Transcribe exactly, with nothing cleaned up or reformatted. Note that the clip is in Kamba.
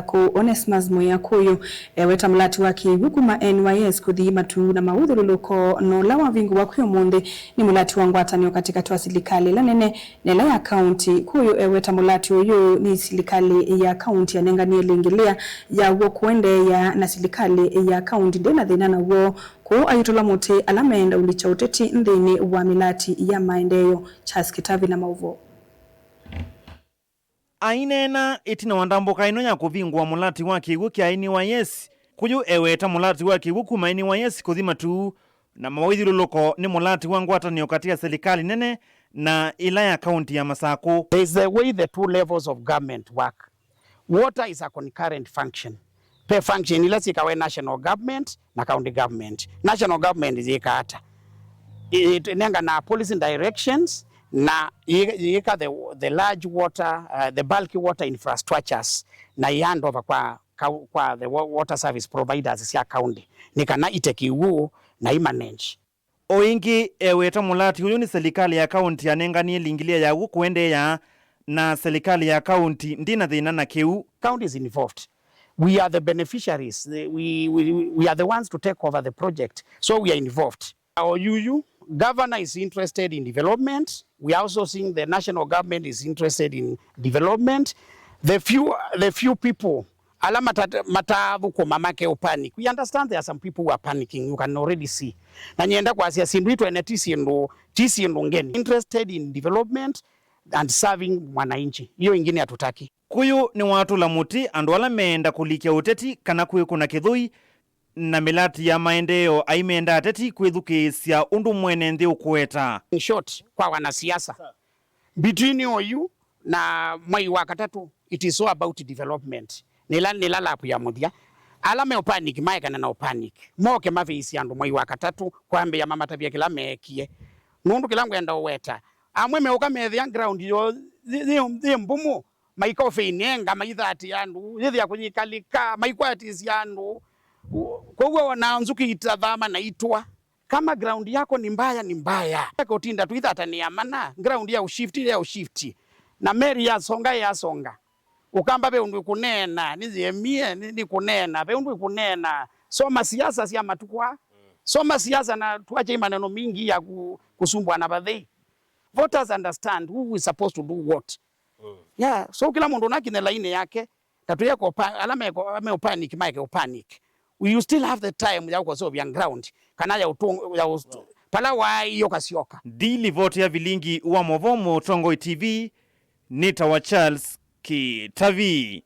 Kũũ Onesmus Mwĩa Kũyũ eweta mũlati wa kĩw'ũ kuma N Y S kũthi Matuu na maũthyũlũlũko, na ũla wavingũwa kwĩ ũmũnthĩ nĩ mũlati wa ngwatanĩo katĩkatĩ wa silikalĩ ĩla nene na ĩla ya kaunti. Kũyũ eweta mũlati ũyũ nĩ silikalĩ ya kaunti yanenganie lingĩlĩa yaw'o kũendeea, na silikalĩ ya kaunti ndĩna thĩna naw'o, kũũ ayutũla mũtĩ ala meenda ũlikya ũteti nthĩnĩ wa mĩlati ya maendeeo. Charles Kĩtavi na maũvoo. Aineena ĩtina wa ndambũka ĩno ya kũvingũa mũlati wa kĩw'ũ kya N Y S, Kũyũ eweta mũlati wa kĩw'ũ kuma N Y S kũthi Matuu na mawĩthyũlũlũko nĩ mũlati wa ngwatanĩo katĩ ya silikalĩ nene na ĩla ya kaunti ya Masakũ. There is the way the two levels of government work. Water is a concurrent function. Pe function ila syĩkawa national government na county government. National government yĩka ata? Ĩnengana policy directions na yĩ- yĩka the, the large water, uh, the bulky water infrastructures na i hand over kwa, kwa the water service providers sya county nĩ kana ite kĩw'ũ na i manage. O ĩngĩ, eweta mũlati ũyũ nĩ silikalĩ ya kaunti yanenganie lingĩlĩa yaw'o kũendeea, na silikalĩ ya kaunti ndĩna thĩna na kĩu. County is involved. We are the beneficiaries. The- We, we, we are the ones to take over the project. So we are involved. O yuyu, governor is interested in development. We are also seeing the national government is interested in development. The few, the few people ala mata- matathũkũma make panic. We understand there are some people who are panicking, you can already see. Na nyenda kwasya syĩndũ itwene ti syĩndũ ti syĩndũ ngeni. Interested in development and serving mwananchi. Hiyo ingine hatutaki. Kũyũ nĩwatũla mũtĩ andũ ala meenda kũlikya ũteti kana kwĩkũna kĩthũi na mĩlati ya maendeeo aimenda ateti kwĩthukĩĩsya ũndũ mwene nthĩ ũkũweta. In short, kwa wanasiasa, between oyu na mwai wa katatũ, it is all about development. Nĩla nĩla lapu ya mũthya. Ala me panic maekane na panic, moke mavĩĩsye andũ mwai wa katatũ kwambĩĩa mamatavya kĩla meekie. Nũndũ kĩla ngwenda ũweta, amwe meũka methĩa ground yoo yĩ- yĩ- yĩ mbumu, maika ũvĩnenga, maithatĩa andũ, yĩthĩa kũyĩkalĩka, maikwatĩsya andũ. Kwoou ona nzũkĩ itathama na itwa. Kama ground yako ni mbaya, ni mbaya. Eka ũtinda tũithatanĩa mana, ground ya ushift ya ushift, na meri yasonga yasonga. Ũkamba ve ũndũ ĩkũneena, nĩyĩemie, nĩ- nĩkũneena, ve ũndũ ĩkũneena. Soma siasa sya matukũ aa. Soma siasa na tuache maneno mingi ya ku- kusumbwa na vathei. Voters understand who is supposed to do what. Yeah, so kĩla mũndũ nakinye lainĩ yake, ta tũyeko pa- ala meko- me panic maeke panic. You still have the time ya kũseũvya ground kana ya ũtũ- ya ũst- pala waai ũkasyoka. Ndilivoti ya vilingi wa maũvoo Mũtongoi T V, nĩtawa Charles Kĩtavi.